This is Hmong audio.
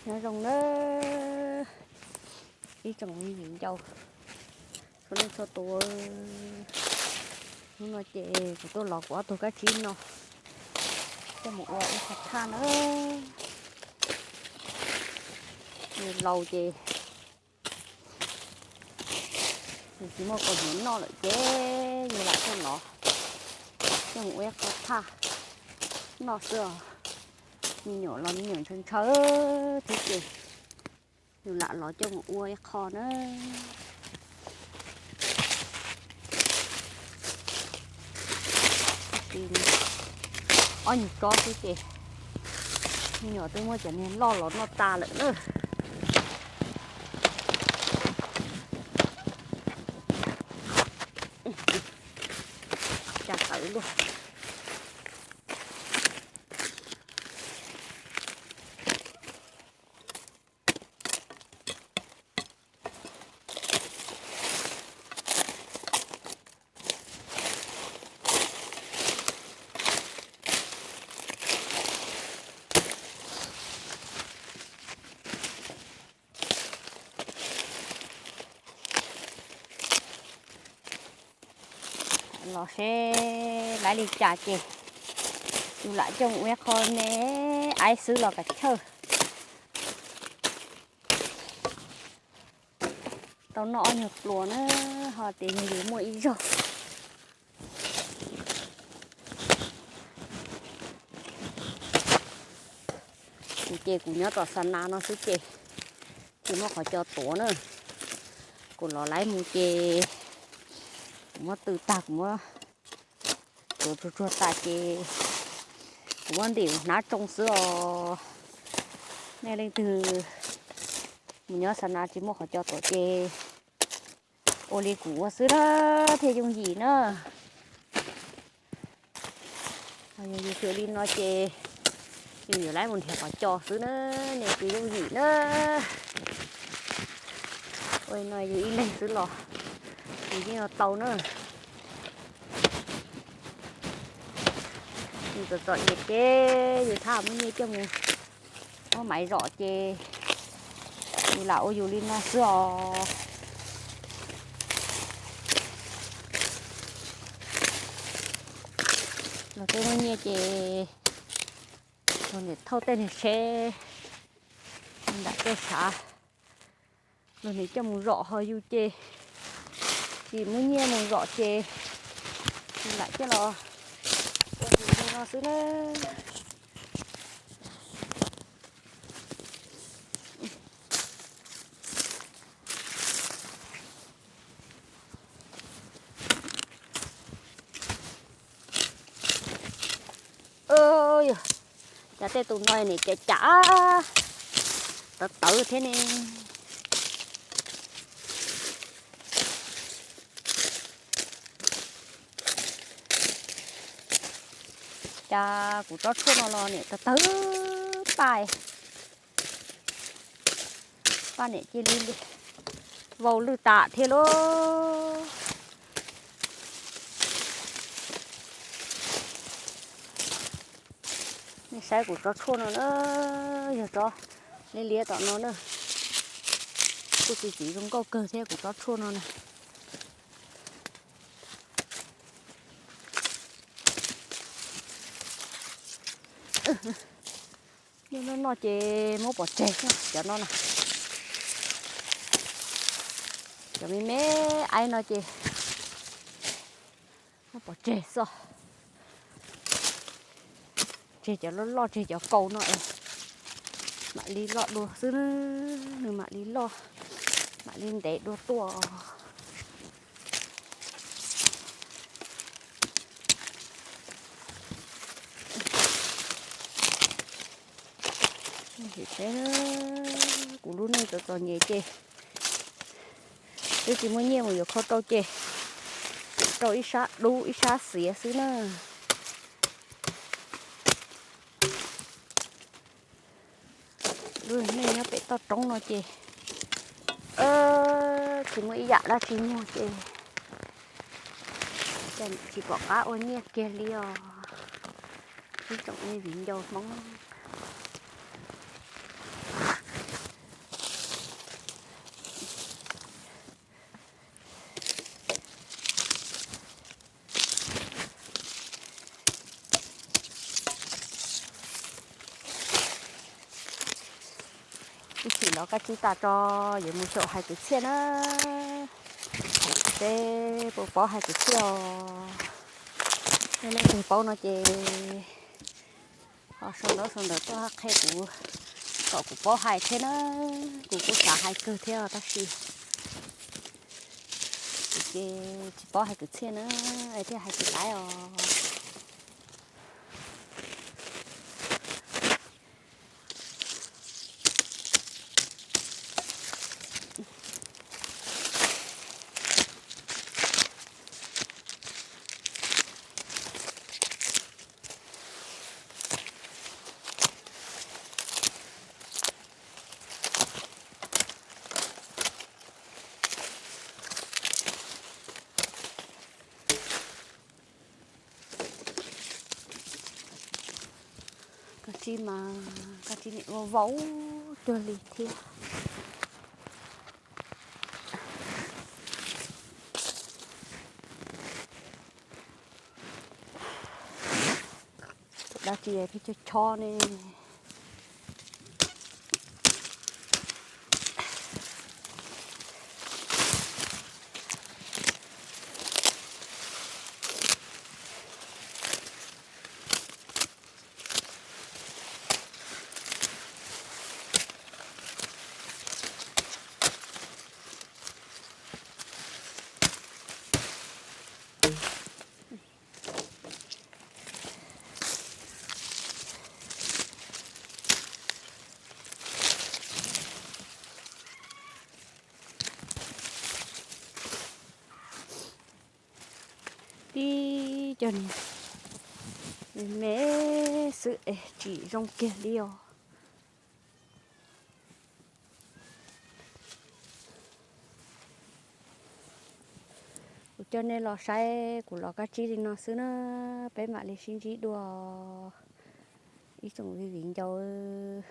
Nyob zoo nawb ib tsoom me viv ncaus txhua leej txhua tus. Hnub no ces kuv tuaj los kuv ob tug kab tsib no coj mus ua ib qho thaj nawb. Yus laus ces yus tsis muaj kaus hniav noj lawm ces yus lam coj los coj mus ua ib qho thaj noj xwb os. Me nyuam los me nyuam ntshaw ntshaw thiab ces yus lam los coj mus ua ib qho na. Ob nyuag tsob xwb ces me nyuam twb muab cov niag loj los noj tas lawm na. Cas tawv luaj. Los seb lawv li cas ces yus lam coj mus ua ib qho me aib xwb los kam chawj. Tau noj ob nyuag pluas na, ho tias yus muaj ib zaug. Kuv ces kuv nyob tom xa nas no xwb ces tsis muaj qhov co tuav na. Kuv los lawv mus ces kuv muab tw tag, kuv muab tuav tsuag tsuag tas ces kuv muab ntim hnav tsoo xwb os. Nej leej twg mus nyob xa nas tsis muaj qhov co tuav ces ua li kuv ua xwb na thiaj yooj yim na. Yog yus xyaw li no ces yus yuav lawv mus nrhiav qhov co xwb na, nws tsis yooj yim na. Ua li no yus ib leeg xwb los yus yeej yuav tau na. Yus txom txom nyem ces yus thab muab nyiaj coj mus muab maiv zom ces yus lam ua yus li no xwb os. Luag tej muaj nyiaj ces luag niam thauj tej niag tsheb nram tej tshav, luag niam coj mus zom, ho yus ces tsis muaj nyiaj mus zom ces yus lam coj los ua yus li no xwb na. Yog, cas tej tus no nim cav cav tawv tawv thiab ne. Cas kuv tsob tshuaj no los nim tawv tawv paj, paj niam cia li vau lwj tas thiab lauj. Nej saib kuv tsob tshuaj no na, yog tsob liab liab tom no na, kuj txiv txiv zoo nkauj kawg thiab kuv tsob tshuaj no na. Noj noj ces muab pov tseg cov no na. Cov me me aib no ces muab pov tseg xwb. Tseg cov loj loj, tseg cov kaus no es mam li loj dua xwb, nws mam li loj, mam li ntev dua tuaj. Kuv lub neej txom txom nyem ces twb tsis muaj nyiaj mus yuav khau rau ces rau ib sab dub ib sab xiav xwb na. Lub neej nyob pem toj roob no ces tsis muaj ib yam dab tsi muag ces tsis pom qab ua nyiaj kiag li os. Ib tsoom me viv ncaus Hmoob, Ib chim los kab tsib tas tso, yuav mus xyaum hais kwv txhiaj na, seb puas paub hais kwv txhiaj os. Yog leej twg paub no ces ho sau ntaub sau ntawv tuaj qhia kuv kom kuv paub hais thiab na. Kuv kuj xav hais kawg thiab tab sis kuv ces tsis paub hais kwv txhiaj na, es thiaj hais tsis taib os. Kab tsib mas kab tsib nim ua vau cuag li thiab. Dab tsi pheej chob chob ne. Tib cov niag me me xwb es tsis zoo kiag li os. Kuv coj nej los saib kuv los kab tsib li no xwb na, peb mam li sib ntsib dua. Ib tsoom viv viv ncaus.